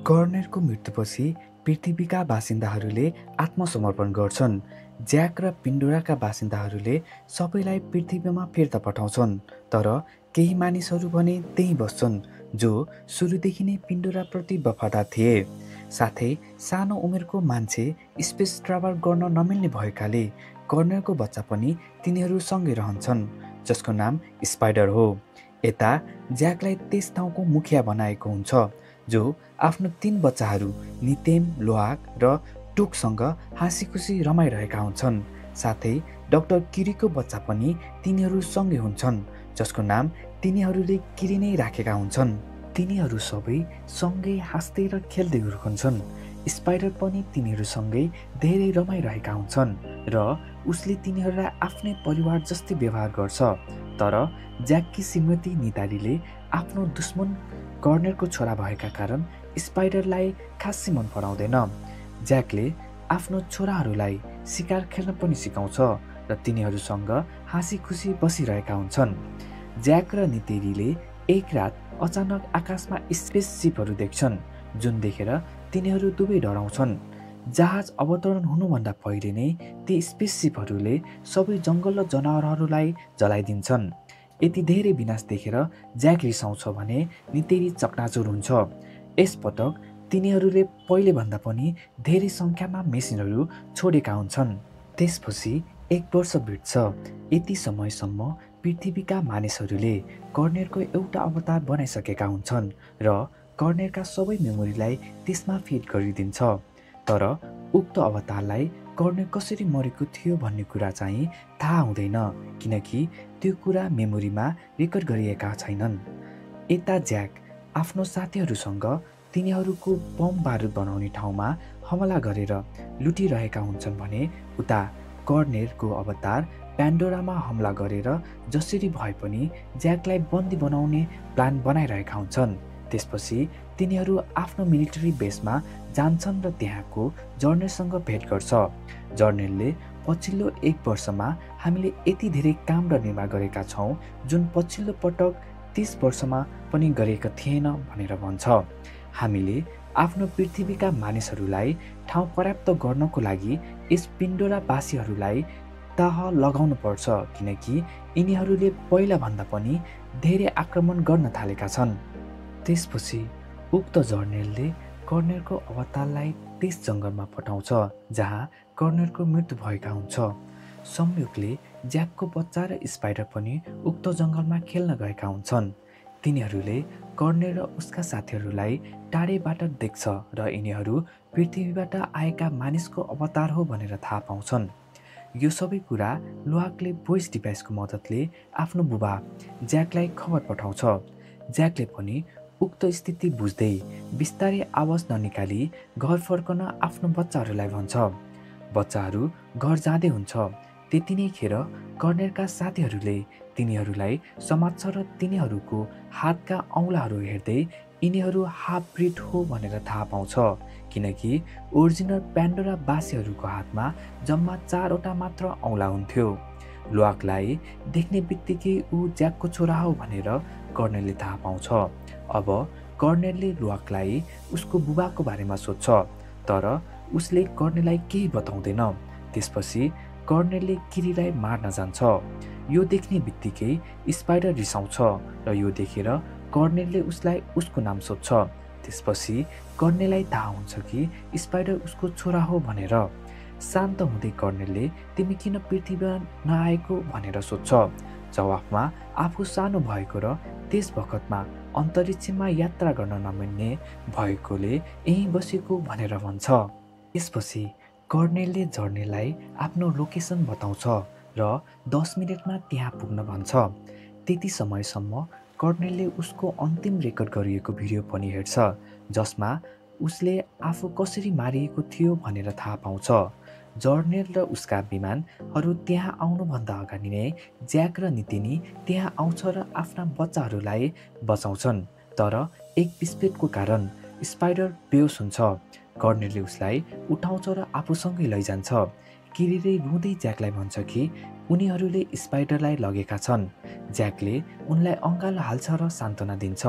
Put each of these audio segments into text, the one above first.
कर्नेलको मृत्युपछि पृथ्वीका बासिन्दाहरूले आत्मसमर्पण गर्छन्। ज्याक र पिन्डोराका बासिन्दाहरूले सबैलाई पृथ्वीमा फिर्ता पठाउँछन्, तर केही मानिसहरू भने त्यहीँ बस्छन् जो सुरुदेखि नै पिन्डोराप्रति वफादार थिए। साथै सानो उमेरको मान्छे स्पेस ट्राभल गर्न नमिल्ने भएकाले कर्नेलको बच्चा पनि तिनीहरूसँगै रहन्छन्, जसको नाम स्पाइडर हो। यता ज्याकलाई त्यस ठाउँको मुखिया बनाएको हुन्छ, जो आफ्नो 3 बच्चाहरू नितेम, लोहाक र टुकसँग हाँसीखुसी रमाइरहेका हुन्छन्। साथै डाक्टर किरीको बच्चा पनि तिनीहरूसँगै हुन्छन्, जसको नाम तिनीहरूले किरी नै राखेका हुन्छन्। तिनीहरू सबै सँगै हाँस्दै र खेल्दै हुर्कन्छन्। स्पाइडर पनि तिनीहरूसँगै धेरै रमाइरहेका हुन्छन् र उसले तिनीहरूलाई आफ्नै परिवार जस्तै व्यवहार गर्छ। तर ज्याककी श्रीमती नितारीले आफ्नो दुश्मन कर्नेलको छोरा भएका कारण स्पाइडरलाई खासै मन पराउँदैन। ज्याकले आफ्नो छोराहरूलाई शिकार खेल्न पनि सिकाउँछ र तिनीहरूसँग हाँसी खुसी बसिरहेका हुन्छन्। ज्याक र नितेरीले एक रात अचानक आकाशमा स्पेसशिपहरू देख्छन्, जुन देखेर तिनीहरू दुवै डराउँछन्। जहाज अवतरण हुनुभन्दा पहिले नै ती स्पेसशिपहरूले सबै जङ्गल र जनावरहरूलाई जलाइदिन्छन्। यति धेरै विनाश देखेर ज्याक रिसाउँछ भने नितेरी चकनाचुर हुन्छ। यसपटक तिनीहरूले पहिले भन्दा पनि धेरै सङ्ख्यामा मेसिनहरू छोडेका हुन्छन्। त्यसपछि 1 वर्ष बित्छ। यति समयसम्म पृथ्वीका मानिसहरूले कर्नेलको एउटा अवतार बनाइसकेका हुन्छन् र कर्नेलका सबै मेमोरीलाई त्यसमा फिट गरिदिन्छ। तर उक्त अवतारलाई कर्नेल कसरी मरेको थियो भन्ने कुरा चाहिँ थाहा हुँदैन, किनकि त्यो कुरा मेमोरीमा रेकर्ड गरिएका छैनन्। यता ज्याक आफ्नो साथीहरूसँग तिनीहरूको बम बारुद बनाउने ठाउँमा हमला गरेर लुटिरहेका हुन्छन् भने उता कर्नेलको अवतार प्यान्डोरामा हमला गरेर जसरी भए पनि ज्याकलाई बन्दी बनाउने प्लान बनाइरहेका हुन्छन्। त्यसपछि तिनीहरू आफ्नो मिलिट्री बेसमा जान्छन् र त्यहाँको जर्नेलसँग भेट गर्छ। जर्नेलले पछिल्लो 1 वर्षमा हामीले यति धेरै काम र निर्माण गरेका छौँ जुन पछिल्लो पटक 30 वर्षमा पनि गरेका थिएन भनेर भन्छ। हामीले आफ्नो पृथ्वीका मानिसहरूलाई ठाउँ पर्याप्त गर्नको लागि यस पिन्डोरावासीहरूलाई तह लगाउनु पर्छ, किनकि यिनीहरूले पहिला भन्दा पनि धेरै आक्रमण गर्न थालेका छन्। त्यसपछि उक्त जर्नेलले कर्नेलको अवतारलाई त्यस जङ्गलमा पठाउँछ जहाँ कर्नेलको मृत्यु भएका हुन्छ। संयोगले ज्याकको बच्चा र स्पाइडर पनि उक्त जङ्गलमा खेल्न गएका हुन्छन्। तिनीहरूले कर्नेल र उसका साथीहरूलाई टाढेबाट देख्छ र यिनीहरू पृथ्वीबाट आएका मानिसको अवतार हो भनेर थाहा पाउँछन्। यो सबै कुरा लोहाकले भोइस डिभाइसको मद्दतले आफ्नो बुबा ज्याकलाई खबर पठाउँछ। ज्याकले पनि उक्त स्थिति बुझ्दै बिस्तारै आवाज ननिकाली घर फर्कन आफ्नो बच्चाहरूलाई भन्छ। बच्चाहरू घर जाँदै हुन्छ। त्यति नै खेर कर्नेलका साथीहरूले तिनीहरूलाई समात्छ र तिनीहरूको हातका औँलाहरू हेर्दै यिनीहरू हाफ ब्रिड हो भनेर थाहा पाउँछ, किनकि ओरिजिनल प्यान्डोरावासीहरूको हातमा जम्मा 4वटा मात्र औँला हुन्थ्यो। लोहाकलाई देख्ने बित्तिकै ऊ ज्याकको छोरा हो भनेर कर्नेलले थाहा पाउँछ। अब कर्नेलले लोहाकलाई उसको बुबाको बारेमा सोध्छ, तर उसले कर्नेललाई केही बताउँदैन। त्यसपछि कर्नेलले किरीलाई मार्न जान्छ। यो देख्ने बित्तिकै स्पाइडर रिसाउँछ र यो देखेर कर्नेलले उसलाई उसको नाम सोध्छ। त्यसपछि कर्नेललाई थाहा हुन्छ कि स्पाइडर उसको छोरा हो भनेर। शान्त हुँदै कर्नेलले तिमी किन पृथ्वीमा नआएको भनेर सोध्छ। जवाफमा आफू सानो भएको र त्यस बखतमा अन्तरिक्षमा यात्रा गर्न नमिल्ने भएकोले यहीँ बसेको भनेर भन्छ। त्यसपछि कर्नेलले जर्नेललाई आफ्नो लोकेसन बताउँछ र 10 मिनेटमा त्यहाँ पुग्न भन्छ। त्यति समयसम्म कर्नेलले उसको अन्तिम रेकर्ड गरिएको भिडियो पनि हेर्छ, जसमा उसले आफू कसरी मारिएको थियो भनेर थाहा पाउँछ। जर्नेल र उसका विमानहरू त्यहाँ आउनुभन्दा अगाडि नै ज्याक र नितिनी त्यहाँ आउँछ र आफ्ना बच्चाहरूलाई बचाउँछन्। तर एक विस्फोटको कारण स्पाइडर बेहोस हुन्छ। कर्नेलले उसलाई उठाउँछ र आफूसँगै लैजान्छ। किरीले रुँदै ज्याकलाई भन्छ कि उनीहरूले स्पाइडरलाई लगेका छन्। ज्याकले उनलाई अँगालो हाल्छ र सान्त्वना दिन्छ।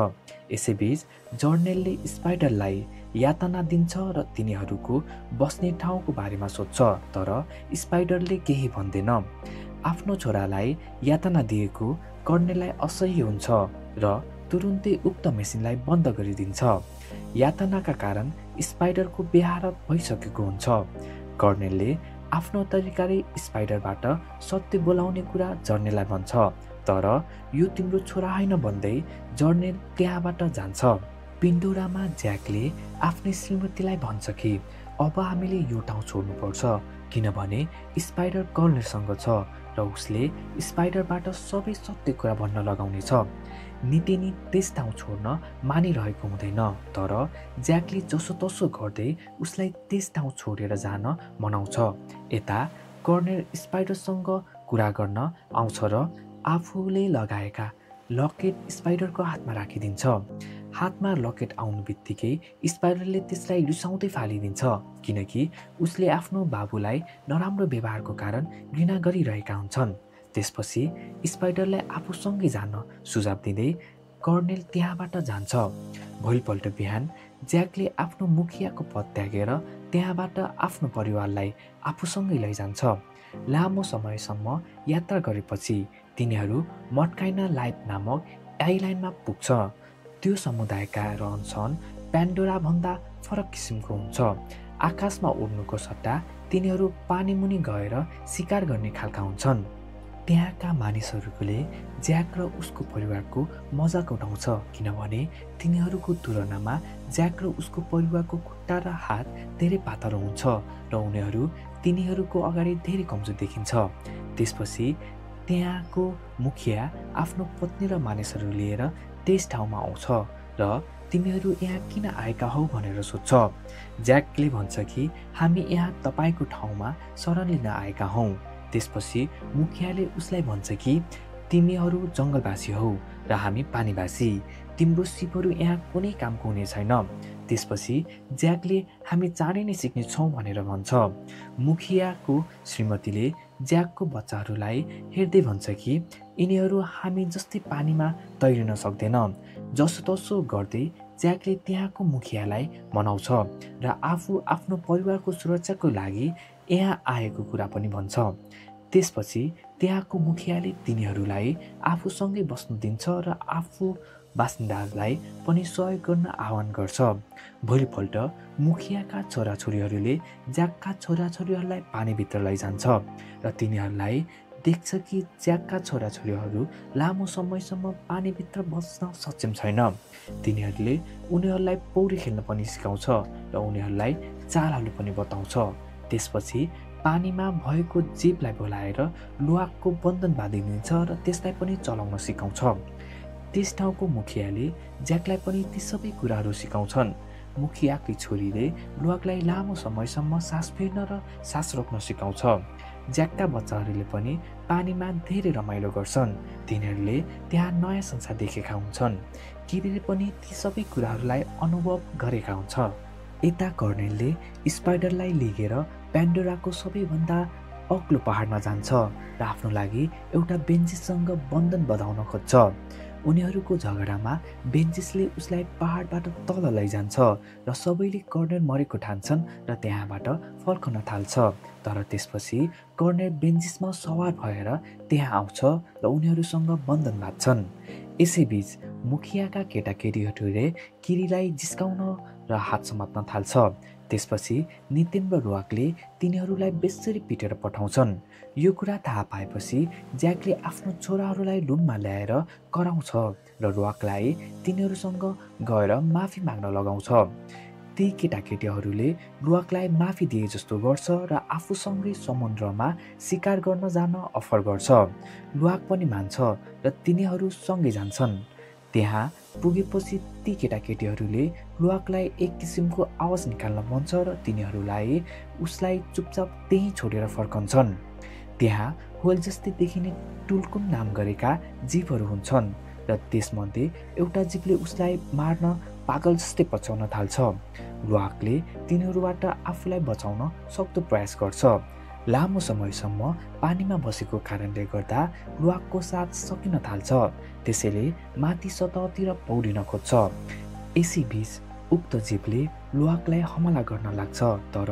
यसैबीच जर्नेलले स्पाइडरलाई यातना दिन्छ र तिनीहरूको बस्ने ठाउँको बारेमा सोध्छ, तर स्पाइडरले केही भन्दैन। आफ्नो छोरालाई यातना दिएको कर्नेललाई असह्य हुन्छ र तुरुन्तै उक्त मेसिनलाई बन्द गरिदिन्छ। यातनाका कारण स्पाइडरको बेहारत भइसकेको हुन्छ। कर्नेलले आफ्नो तरिकाले स्पाइडरबाट सत्य बोलाउने कुरा जर्नेललाई भन्छ, तर यो तिम्रो छोरा होइन भन्दै जर्नेल त्यहाँबाट जान्छ। पिन्डोरामा ज्याकले आफ्नै श्रीमतीलाई भन्छ कि अब हामीले यो ठाउँ छोड्नुपर्छ, किनभने स्पाइडर कर्नेलसँग छ र उसले स्पाइडरबाट सबै सत्य कुरा भन्न लगाउनेछ। नितिनी त्यस ठाउँ छोड्न मानिरहेको हुँदैन, तर ज्याकले जसोतसो गर्दै उसलाई त्यस ठाउँ छोडेर जान मनाउँछ। यता कर्नेल स्पाइडरसँग कुरा गर्न आउँछ र आफूले लगाएका लकेट स्पाइडरको हातमा राखिदिन्छ। हातमा लकेट आउनु बित्तिकै स्पाइडरले त्यसलाई रिसाउँदै फालिदिन्छ, किनकि उसले आफ्नो बाबुलाई नराम्रो व्यवहारको कारण घृणा गरिरहेका हुन्छन्। त्यसपछि स्पाइडरलाई आफूसँगै जान सुझाव दिँदै कर्नेल त्यहाँबाट जान्छ। भोलिपल्ट बिहान ज्याकले आफ्नो मुखियाको पद त्यागेर त्यहाँबाट आफ्नो परिवारलाई आफूसँगै लैजान्छ। लामो समयसम्म यात्रा गरेपछि तिनीहरू मटकाइना लाइफ नामक आइल्यान्डमा पुग्छ। त्यो समुदायका रहनसहन प्यान्डोराभन्दा फरक किसिमको हुन्छ। आकाशमा उड्नुको सट्टा तिनीहरू पानीमुनि गएर शिकार गर्ने खालका हुन्छन्। त्यहाँका मानिसहरूले ज्याक र उसको परिवारको मजाक उठाउँछ, किनभने तिनीहरूको तुलनामा ज्याक र उसको परिवारको खुट्टा र हात धेरै पातलो हुन्छ र उनीहरू तिनीहरूको अगाडि धेरै कमजोर देखिन्छ। त्यसपछि त्यहाँको मुखिया आफ्नो पत्नी र मानिसहरू लिएर त्यस ठाउँमा आउँछ र तिमीहरू यहाँ किन आएका हौ भनेर सोध्छ। ज्याकले भन्छ कि हामी यहाँ तपाईँको ठाउँमा शरण लिन आएका हौँ। त्यसपछि मुखियाले उसलाई भन्छ कि तिमीहरू जङ्गलवासी हौ र हामी पानीवासी, तिम्रो सिपहरू यहाँ कुनै कामको हुने छैन। त्यसपछि ज्याकले हामी चाँडै नै सिक्नेछौँ भनेर भन्छ। मुखियाको श्रीमतीले ज्याकको बच्चाहरूलाई हेर्दै भन्छ कि यिनीहरू हामी जस्तै पानीमा तैरिन सक्दैन। जसोतसो गर्दै ज्याकले त्यहाँको मुखियालाई मनाउँछ र आफू आफ्नो परिवारको सुरक्षाको लागि यहाँ आएको कुरा पनि भन्छ। त्यसपछि त्यहाँको मुखियाले तिनीहरूलाई आफूसँगै बस्नु दिन्छ र आफू बासिन्दाहरूलाई पनि सहयोग गर्न आह्वान गर्छ। भोलिपल्ट मुखियाका छोराछोरीहरूले ज्याकका छोराछोरीहरूलाई पानीभित्र लैजान्छ र तिनीहरूलाई देख्छ कि ज्याकका छोराछोरीहरू लामो समयसम्म पानीभित्र बस्न सक्षम छैन। तिनीहरूले उनीहरूलाई पौडी खेल्न पनि सिकाउँछ र उनीहरूलाई चालहरू पनि बताउँछ। त्यसपछि पानीमा भएको जीवलाई बोलाएर लुहाको बन्धन बाँधिदिन्छ र त्यसलाई पनि चलाउन सिकाउँछ। त्यस ठाउँको मुखियाले ज्याकलाई पनि ती सबै कुराहरू सिकाउँछन्। मुखियाकी छोरीले लुहाकलाई लामो समयसम्म सास फेर्न र सास रोक्न सिकाउँछ। ज्याकका बच्चाहरूले पनि पानीमा धेरै रमाइलो गर्छन्। तिनीहरूले त्यहाँ नयाँ संसार देखेका हुन्छन्। किरीले पनि ती सबै कुराहरूलाई अनुभव गरेका हुन्छ। यता कर्नेलले स्पाइडरलाई लिएर प्यान्डोराको सबैभन्दा अग्लो पहाडमा जान्छ र आफ्नो लागि एउटा बेन्जिससँग बन्धन बधाउन खोज्छ। उनीहरूको झगडामा बेन्जिसले उसलाई पहाडबाट तल लैजान्छ र सबैले कर्नेल मरेको ठान्छन् र त्यहाँबाट फर्कन थाल्छ। तर त्यसपछि कर्नेल बेन्जिसमा सवार भएर त्यहाँ आउँछ र उनीहरूसँग बन्धन बाँध्छन्। यसैबीच मुखियाका केटाकेटीहरूले किरीलाई जिस्काउन र हात समात्न थाल्छ। त्यसपछि नितिन र रुवाकले तिनीहरूलाई बेसरी पिटेर पठाउँछन्। यो कुरा थाहा पाएपछि ज्याकले आफ्नो छोराहरूलाई रुममा ल्याएर कराउँछ र रुवाकलाई तिनीहरूसँग गएर माफी माग्न लगाउँछ। ती केटाकेटीहरूले रुवाकलाई माफी दिए जस्तो गर्छ र आफूसँगै समुद्रमा शिकार गर्न जान अफर गर्छ। रुवाक पनि मान्छ र तिनीहरू सँगै जान्छन्। त्यहाँ पुगेपछि ती केटाकेटीहरूले लुहाकलाई एक किसिमको आवाज निकाल्न भन्छ र तिनीहरूलाई उसलाई चुपचाप त्यहीँ छोडेर फर्कन्छन्। त्यहाँ होल जस्तै देखिने टुल्कुम नाम गरेका जीवहरू हुन्छन् र त्यसमध्ये एउटा जीवले उसलाई मार्न पागल जस्तै पछ्याउन थाल्छ। लुहाकले तिनीहरूबाट आफूलाई बचाउन सक्दो प्रयास गर्छ। लामो समयसम्म पानीमा बसेको कारणले गर्दा लुवाकको साथ सकिन थाल्छ। त्यसैले माथि सतहतिर पौडिन खोज्छ। यसैबीच उक्त जीवले लुवाकलाई हमला गर्न लाग्छ, तर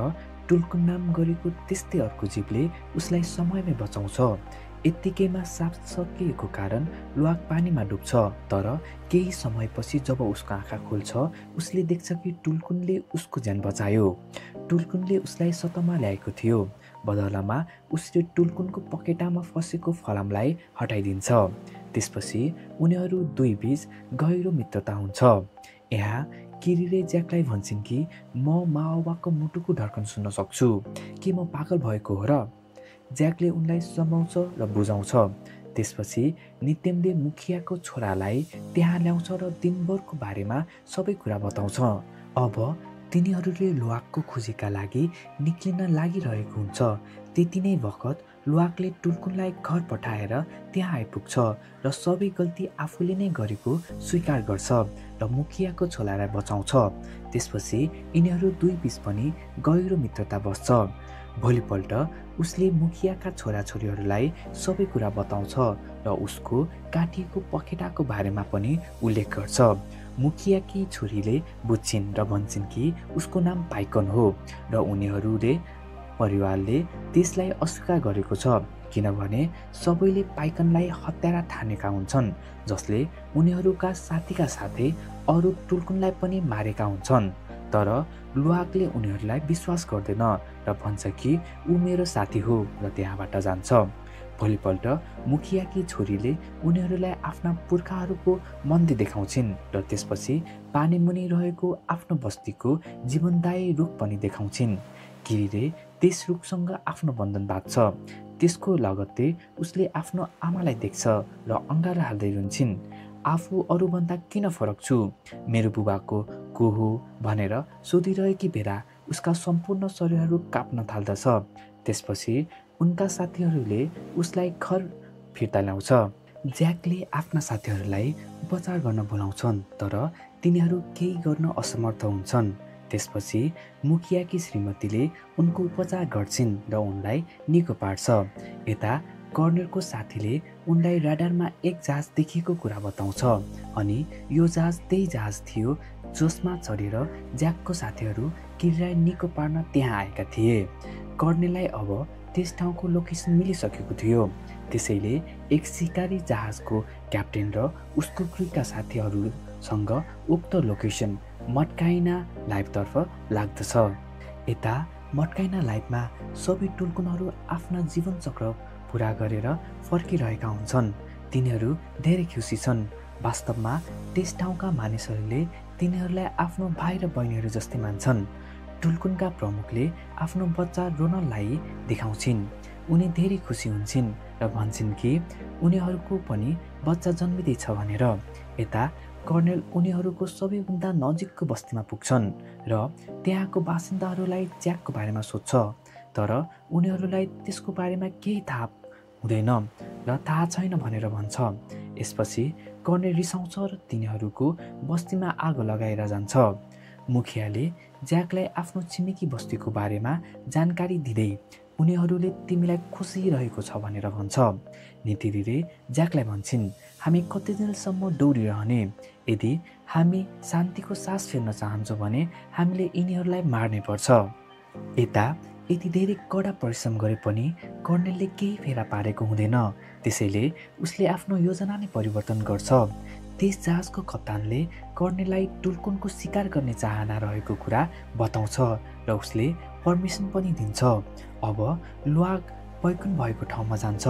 टुल्कुन नाम गरेको त्यस्तै अर्को जीवले उसलाई समयमै बचाउँछ। यत्तिकैमा साप सकिएको कारण लुवाक पानीमा डुब्छ, तर केही समयपछि जब उसको आँखा खुल्छ उसले देख्छ कि टुल्कुनले उसको ज्यान बचायो। टुल्कुनले उसलाई सतहमा ल्याएको थियो। बदलामा उसले टुल्कुनको पखेटामा फसेको फलामलाई हटाइदिन्छ। त्यसपछि उनीहरू दुई बीच गहिरो मित्रता हुन्छ। यहाँ किरी र ज्याकलाई भन्छन् कि म माओवाको मुटुको धड्कन सुन्न सक्छु, के म पागल भएको हो र? ज्याकले उनलाई सम्झाउँछ र बुझाउँछ। त्यसपछि नित्यमले मुखियाको छोरालाई त्यहाँ ल्याउँछ र दिनभरको बारेमा सबै कुरा बताउँछ। अब तिनीहरूले लुवाकको खोजीका लागि निक्लिन लागिरहेको हुन्छ। त्यति नै बखत लुवाकले टुल्कुनलाई घर पठाएर त्यहाँ आइपुग्छ र सबै गल्ती आफूले नै गरेको स्वीकार गर्छ र मुखियाको छोरालाई बचाउँछ। त्यसपछि यिनीहरू दुई बीच पनि गहिरो मित्रता बस्छ। भोलिपल्ट उसले मुखियाका छोराछोरीहरूलाई सबै कुरा बताउँछ र उसको काटिएको पखेटाको बारेमा पनि उल्लेख गर्छ। मुखियाकी छोरीले बुझ्छिन् र भन्छन् कि उसको नाम पाइकन हो र उनीहरूले परिवारले त्यसलाई अस्वीकार गरेको छ, किनभने सबैले पाइकनलाई हत्यारा ठानेका हुन्छन्, जसले उनीहरूका साथीका साथै अरू टुल्कुनलाई पनि मारेका हुन्छन्। तर लुवाकले उनीहरूलाई विश्वास गर्दैन र भन्छ कि ऊ मेरो साथी हो र त्यहाँबाट जान्छ। भोलिपल्ट मुखियाकी छोरीले उनीहरूलाई आफ्ना पुर्खाहरूको मन्दिर देखाउँछिन् र त्यसपछि पानीमुनि रहेको आफ्नो बस्तीको जीवनदायी रुख पनि देखाउँछिन्। किरीले त्यस रुखसँग आफ्नो बन्धन बाँध्छ। त्यसको लगत्तै उसले आफ्नो आमालाई देख्छ र अँगालो हाल्दै रुन्छिन्। आफू अरूभन्दा किन फरक छु, मेरो बुबाको को हो भनेर सोधिरहेकी बेला उसका सम्पूर्ण शरीरहरू काप्न थाल्दछ। त्यसपछि उनका साथीहरूले उसलाई घर फिर्ता ल्याउँछ। ज्याकले आफ्ना साथीहरूलाई उपचार गर्न बोलाउँछन्, तर तिनीहरू केही गर्न असमर्थ हुन्छन्। त्यसपछि मुखियाकी श्रीमतीले उनको उपचार गर्छिन् र उनलाई निको पार्छ। यता कर्नेलको साथीले उनलाई राडारमा एक जहाज देखिएको कुरा बताउँछ अनि यो जहाज त्यही जहाज थियो जसमा चढेर ज्याकको साथीहरू किरीलाई निको पार्न त्यहाँ आएका थिए। कर्नेललाई अब त्यस ठाउँको लोकेसन मिलिसकेको थियो। त्यसैले एक शिकारी जहाजको क्याप्टेन र उसको क्रुका साथीहरूसँग उक्त लोकेसन मटकाइना लाइफतर्फ लाग्दछ। यता मटकाइना लाइफमा सबै टुल्कुनहरू आफ्ना जीवनचक्र पुरा गरेर फर्किरहेका हुन्छन्। तिनीहरू धेरै खुसी छन्। वास्तवमा त्यस ठाउँका मानिसहरूले तिनीहरूलाई आफ्नो भाइ र बहिनीहरू जस्तै मान्छन्। टुल्कुनका प्रमुखले आफ्नो बच्चा रोनललाई देखाउँछिन्। उनी धेरै खुसी हुन्छन् र भन्छन् कि उनीहरूको पनि बच्चा जन्मिँदैछ भनेर। यता कर्नेल उनीहरूको सबैभन्दा नजिकको बस्तीमा पुग्छन् र त्यहाँको बासिन्दाहरूलाई ज्याकको बारेमा सोध्छ, तर उनीहरूलाई त्यसको बारेमा केही थाहा हुँदैन र थाहा छैन भनेर भन्छ। यसपछि कर्नेल रिसाउँछ र तिनीहरूको बस्तीमा आगो लगाएर जान्छ। मुखियाले ज्याकलाई आफ्नो छिमेकी बस्तीको बारेमा जानकारी दिँदै उनीहरूले तिमीलाई खुसी रहेको छ भनेर भन्छ। नीतिले ज्याकलाई भन्छन्, हामी कति दिनसम्म दौडिरहने? यदि हामी शान्तिको सास फेर्न चाहन्छौँ भने हामीले यिनीहरूलाई मार्नै पर्छ। यता यति धेरै कडा परिश्रम गरे पनि कर्नेलले केही फेला पारेको हुँदैन। त्यसैले उसले आफ्नो योजना नै परिवर्तन गर्छ। त्यस जहाजको कप्तानले कर्नेललाई टुल्कुनको शिकार गर्ने चाहना रहेको कुरा बताउँछ र उसले पर्मिसन पनि दिन्छ। अब लुवाक पैकुन भएको ठाउँमा जान्छ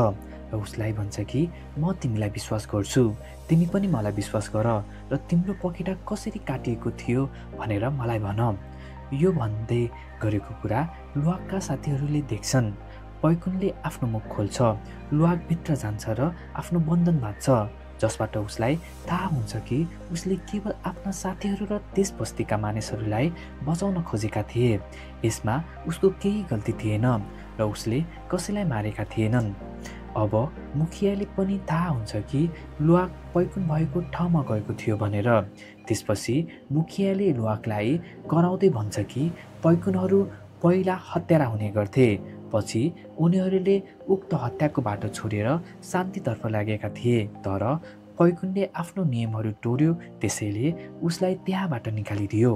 र उसलाई भन्छ कि म तिमीलाई विश्वास गर्छु, तिमी पनि मलाई विश्वास गर र तिम्रो पखेटा कसरी काटिएको थियो भनेर मलाई भन। यो भन्दै गरेको कुरा लुवाकका साथीहरूले देख्छन्। पैकुनले आफ्नो मुख खोल्छ, लुवाक भित्र जान्छ र आफ्नो बन्धन बाँध्छ, जसबाट उसलाई थाहा हुन्छ कि उसले केवल आफ्ना साथीहरू र त्यस बस्तीका मानिसहरूलाई बचाउन खोजेका थिए। यसमा उसको केही गल्ती थिएन र उसले कसैलाई मारेका थिएनन्। अब मुखियाले पनि थाहा हुन्छ कि लुवाक पैकुन भएको ठाउँमा गएको थियो भनेर। त्यसपछि मुखियाले लुवाकलाई कराउँदै भन्छ कि पैकुनहरू पहिला हत्यारा हुने गर्थे पछि उनीहरूले उक्त हत्याको बाटो छोडेर शान्तितर्फ लागेका थिए, तर पैकुनले आफ्नो नियमहरू तोड्यो, त्यसैले उसलाई त्यहाँबाट निकालिदियो।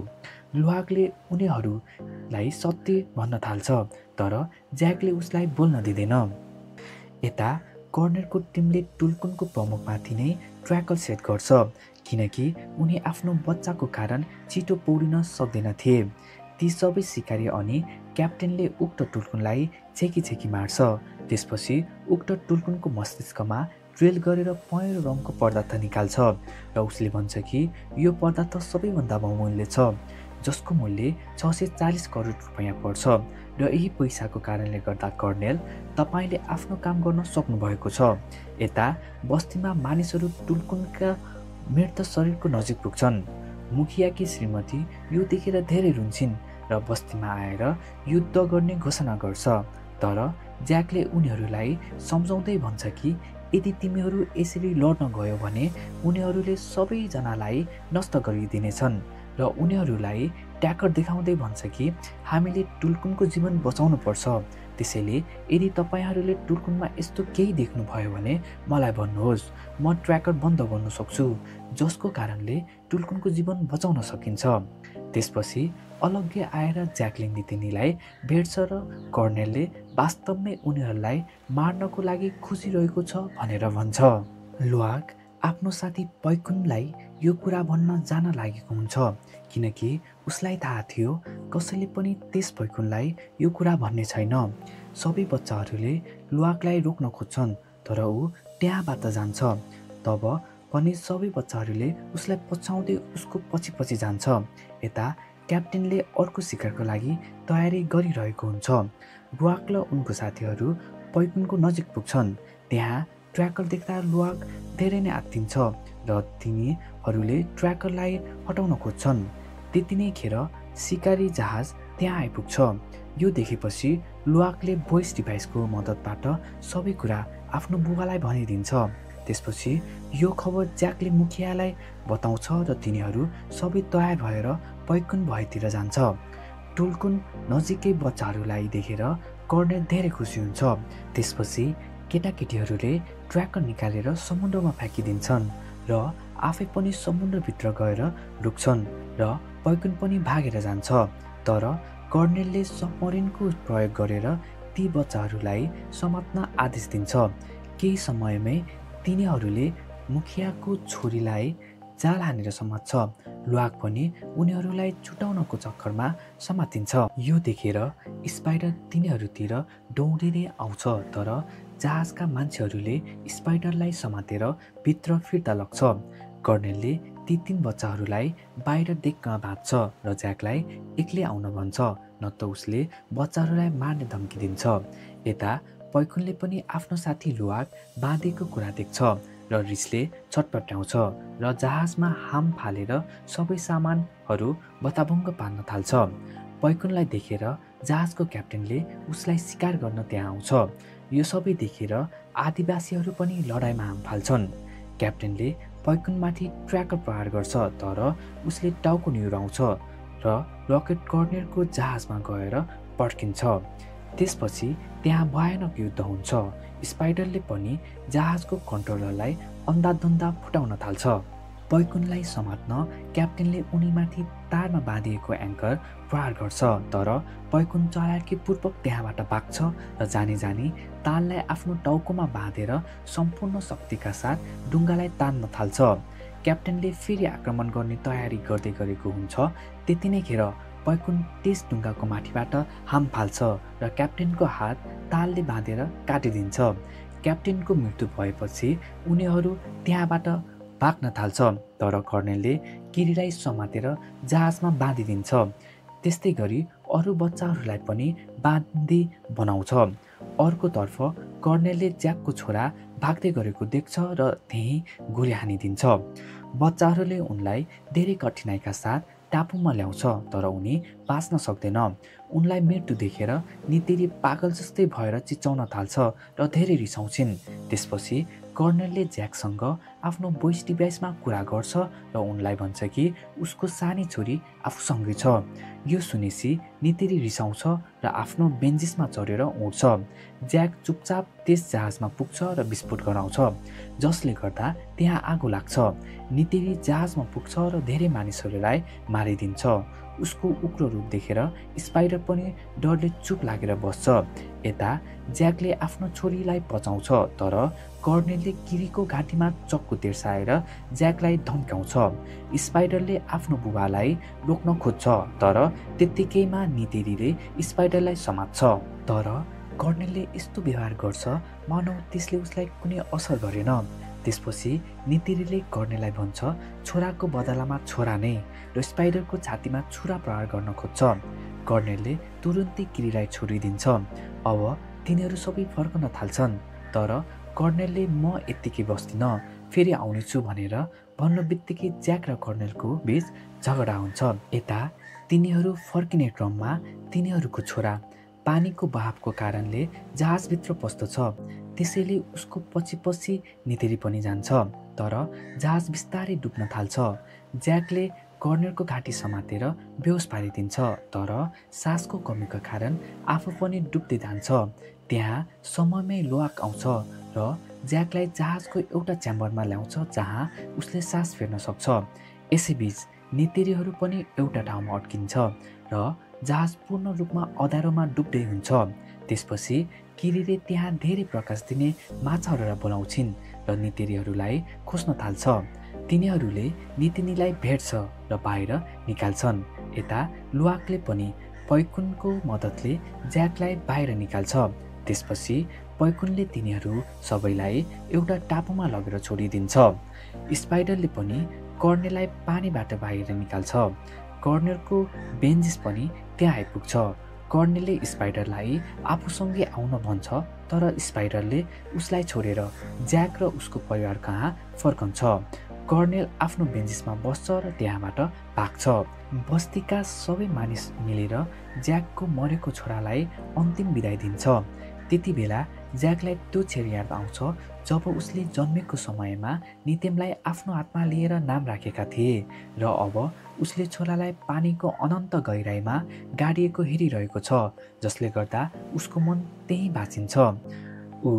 लुहाकले उनीहरूलाई सत्य भन्न थाल्छ, तर ज्याकले उसलाई बोल्न दिँदैन। यता कर्नेलको टिमले टुल्कुनको प्रमुखमाथि नै ट्र्याकर सेट गर्छ, किनकि उनी आफ्नो बच्चाको कारण छिटो पौडिन सक्दैनथे। ती सबै सिकारी अनि क्याप्टेनले उक्त टुल्कुनलाई छेकी मार्छ। त्यसपछि उक्त टुल्कुनको मस्तिष्कमा ड्रिल गरेर पहेँलो रङको पदार्थ निकाल्छ र उसले भन्छ कि यो पदार्थ सबैभन्दा बहुमूल्य छ, जसको मूल्य 640 करोड रुपैयाँ पर्छ, र यही पैसाको कारणले गर्दा कर्नेल, तपाईँले आफ्नो काम गर्न सक्नुभएको छ। यता बस्तीमा मानिसहरू टुल्कुनका मृत शरीरको नजिक पुग्छन्। मुखियाकी श्रीमती यो देखेर धेरै रुन्छिन् र बस्तीमा आएर युद्ध गर्ने घोषणा गर्छ, तर ज्याकले उनीहरूलाई सम्झाउँदै भन्छ कि यदि तिमीहरू यसरी लड्न गयो भने उनीहरूले सबैजनालाई नष्ट गरिदिनेछन्, र उनीहरूलाई ट्याकर देखाउँदै भन्छ कि हामीले टुल्कुनको जीवन बचाउनु पर्छ। त्यसैले यदि तपाईँहरूले टुल्कुनमा यस्तो केही देख्नुभयो भने मलाई भन्नुहोस्, म ट्र्याकर बन्द गर्न सक्छु, जसको कारणले टुल्कुनको जीवन बचाउन सकिन्छ। त्यसपछि अलग्गै आएर ज्याकले तिनीलाई भेट्छ र कर्नेलले वास्तवमै उनीहरूलाई मार्नको लागि खुसी रहेको छ भनेर भन्छ। लुहाक आफ्नो साथी पैकुनलाई यो कुरा भन्न जान लागेको हुन्छ, किनकि उसलाई थाहा थियो कसैले पनि त्यस पैकुनलाई यो कुरा भन्ने छैन। सबै बच्चाहरूले लुहाकलाई रोक्न खोज्छन्, तर ऊ त्यहाँबाट जान्छ। तब पनि सबै बच्चाहरूले उसलाई पछ्याउँदै उसको पछि जान्छ। यता क्याप्टेनले अर्को शिकारको लागि तयारी गरिरहेको हुन्छ। लुहाक र उनको साथीहरू पैकुनको नजिक पुग्छन्। त्यहाँ ट्र्याकर देख्दा लुहाक धेरै नै आत्तिन्छ र तिनीहरूले ट्र्याकरलाई हटाउन खोज्छन्। त्यति नै खेर सिकारी जहाज त्यहाँ आइपुग्छ। यो देखेपछि लुहाकले भोइस डिभाइसको मद्दतबाट सबै कुरा आफ्नो बुबालाई भनिदिन्छ। त्यसपछि यो खबर ज्याकले मुखियालाई बताउँछ र तिनीहरू सबै तयार भएर पैकुन भएतिर जान्छ। टुल्कुन नजिकै बच्चाहरूलाई देखेर कर्नेल धेरै खुसी हुन्छ। त्यसपछि केटाकेटीहरूले ट्र्याकर निकालेर समुद्रमा फ्याँकिदिन्छन् र आफै पनि समुद्रभित्र गएर लुक्छन् र पैकुन पनि भागेर जान्छ। तर कर्नेलले सबमरिनको प्रयोग गरेर ती बच्चाहरूलाई समात्न आदेश दिन्छ। केही समयमै तिनीहरूले मुखियाको छोरीलाई जाल हानेर समात्छ। लुहाक पनि उनीहरूलाई छुटाउनको चक्करमा समातिन्छ। यो देखेर स्पाइडर तिनीहरूतिर दौडिँदै आउँछ, तर जहाजका मान्छेहरूले स्पाइडरलाई समातेर भित्र फिर्ता लग्छ। कर्नेलले ती 3 बच्चाहरूलाई बाहिर देख्न बाँध्छ र ज्याकलाई एक्लै आउन भन्छ, नत्र उसले बच्चाहरूलाई मार्ने धम्की दिन्छ। यता पैकुनले पनि आफ्नो साथी लुहाक बाँधेको कुरा देख्छ र रिसले छटपट्याउँछ र जहाजमा हाम फालेर सबै सामानहरू बताभुङ्ग पार्न थाल्छ। पैकुनलाई देखेर जहाजको क्याप्टेनले उसलाई शिकार गर्न त्यहाँ आउँछ। यो सबै देखेर आदिवासीहरू पनि लडाइँमा हाम फाल्छन्। क्याप्टेनले पैकुनमाथि ट्र्याकर प्रहार गर्छ, तर उसले टाउको निहुराउँछ र रकेट कर्नेलको जहाजमा गएर पड्किन्छ। त्यसपछि त्यहाँ भयानक युद्ध हुन्छ। स्पाइडरले पनि जहाजको कन्ट्रोलरलाई अन्धाधुन्दा फुटाउन थाल्छ। पैकुनलाई समात्न क्याप्टेनले उनीमाथि तारमा बाँधिएको एङ्कर प्रहार गर्छ, तर पैकुन चालाकीपूर्वक त्यहाँबाट भाग्छ र जानी ताललाई आफ्नो टाउकोमा बाँधेर सम्पूर्ण शक्तिका साथ डुङ्गालाई तान्न थाल्छ। क्याप्टेनले फेरि आक्रमण गर्ने तयारी गर्दै गरेको हुन्छ। त्यति नै खेर पैकुन त्यस डुङ्गाको माथिबाट हाम फाल्छ र क्याप्टेनको हात तालले बाँधेर काटिदिन्छ। क्याप्टेनको मृत्यु भएपछि उनीहरू त्यहाँबाट भाग्न थाल्छ, तर कर्नेलले किरीलाई समातेर जहाजमा बाँधिदिन्छ। त्यस्तै गरी अरू बच्चाहरूलाई पनि बाँधी बनाउँछ। अर्कोतर्फ कर्नेलले ज्याकको छोरा भाग्दै गरेको देख्छ र त्यहीँ गोली हानिदिन्छ। बच्चाहरूले उनलाई धेरै कठिनाइका साथ टापुमा ल्याउँछ, तर उनी बाँच्न सक्दैन। उनलाई मृत्यु देखेर नितेरी पागल जस्तै भएर चिच्याउन थाल्छ र धेरै रिसाउँछिन्। त्यसपछि कर्नेलले ज्याकसँग आफ्नो भोइस डिभाइसमा कुरा गर्छ र उनलाई भन्छ कि उसको सानी छोरी आफूसँगै छ। यो सुनेपछि नितेरी रिसाउँछ र आफ्नो बेन्जिसमा चढेर उड्छ। ज्याक चुपचाप त्यस जहाजमा पुग्छ र विस्फोट गराउँछ, जसले गर्दा त्यहाँ आगो लाग्छ। नितेरी जहाजमा पुग्छ र धेरै मानिसहरूलाई मारिदिन्छ। उसको उग्र रूप देखेर स्पाइडर पनि डरले चुप लागेर बस्छ। यता ज्याकले आफ्नो छोरीलाई बचाउँछ, तर कर्नेलले किरीको घाँटीमा चक्कु तेर्साएर ज्याकलाई धम्काउँछ। स्पाइडरले आफ्नो बुबालाई रोक्न खोज्छ, तर त्यत्तिकैमा नितेरीले स्पाइडरलाई समात्छ। तर कर्नेलले यस्तो व्यवहार गर्छ मानौ त्यसले उसलाई कुनै असर गरेन। त्यसपछि नितेरीले कर्नेललाई भन्छ छोराको बदलामा छोरा नै, र स्पाइडरको छातीमा छुरा प्रहार गर्न खोज्छ। कर्नेलले तुरुन्तै किरीलाई छोडिदिन्छ। अब तिनीहरू सबै फर्कन थाल्छन्, तर कर्नेलले म यत्तिकै बस्दिनँ, फेरि आउनेछु भनेर भन्नु बित्तिकै ज्याक र कर्नेलको बीच झगडा हुन्छ। यता तिनीहरू फर्किने क्रममा तिनीहरूको छोरा पानीको बहावको कारणले जहाजभित्र पस्दछ। त्यसैले उसको पछि पछि नितेरी पनि जान्छ, तर जहाज बिस्तारै डुब्न थाल्छ। ज्याकले कर्नेलको घाँटी समातेर बेहोस पारिदिन्छ, तर सासको कमीको कारण आफू पनि डुब्दै जान्छ। त्यहाँ समयमै लोहाक आउँछ र ज्याकलाई जहाजको एउटा च्याम्बरमा ल्याउँछ जहाँ उसले सास फेर्न सक्छ। यसैबीच नितेरीहरू पनि एउटा ठाउँमा अड्किन्छ र जहाज पूर्ण रूपमा अँध्यारोमा डुब्दै हुन्छ। त्यसपछि किरीले त्यहाँ धेरै प्रकाश दिने माछाहरूलाई बोलाउँछिन् र नितेरीहरूलाई खोज्न थाल्छ। तिनीहरूले नितिनीलाई भेट्छ र बाहिर निकाल्छन्। यता लुवाकले पनि पैकुनको मद्दतले ज्याकलाई बाहिर निकाल्छ। त्यसपछि पैकुनले तिनीहरू सबैलाई एउटा टापुमा लगेर छोडिदिन्छ। स्पाइडरले पनि कर्नेललाई पानीबाट बाहिर निकाल्छ। कर्नेलको बेन्जिस पनि त्यहाँ आइपुग्छ। कर्नेलले स्पाइडरलाई आफूसँगै आउन भन्छ, तर स्पाइडरले उसलाई छोडेर ज्याक र उसको परिवार कहाँ फर्कन्छ। कर्नेल आफ्नो बेन्जिसमा बस्छ र त्यहाँबाट भाग्छ। बस्तीका सबै मानिस मिलेर ज्याकको मरेको छोरालाई अन्तिम बिदाई दिन्छ। त्यति बेला ज्याकलाई त्यो क्षण याद आउँछ जब उसले जन्मेको समयमा नितेमलाई आफ्नो हातमा लिएर नाम राखेका थिए, र अब उसले छोरालाई पानीको अनन्त गहिराईमा गाडिएको हेरिरहेको छ, जसले गर्दा उसको मन त्यहीँ भाँचिन्छ। ऊ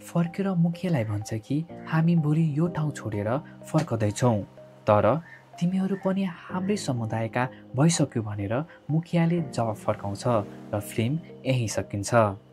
फर्केर मुखियालाई भन्छ कि हामी भोलि यो ठाउँ छोडेर फर्कदैछौँ, तर तिमीहरू पनि हाम्रै समुदायका भइसक्यो भनेर मुखियाले जवाफ फर्काउँछ र फिल्म यहीँ सकिन्छ।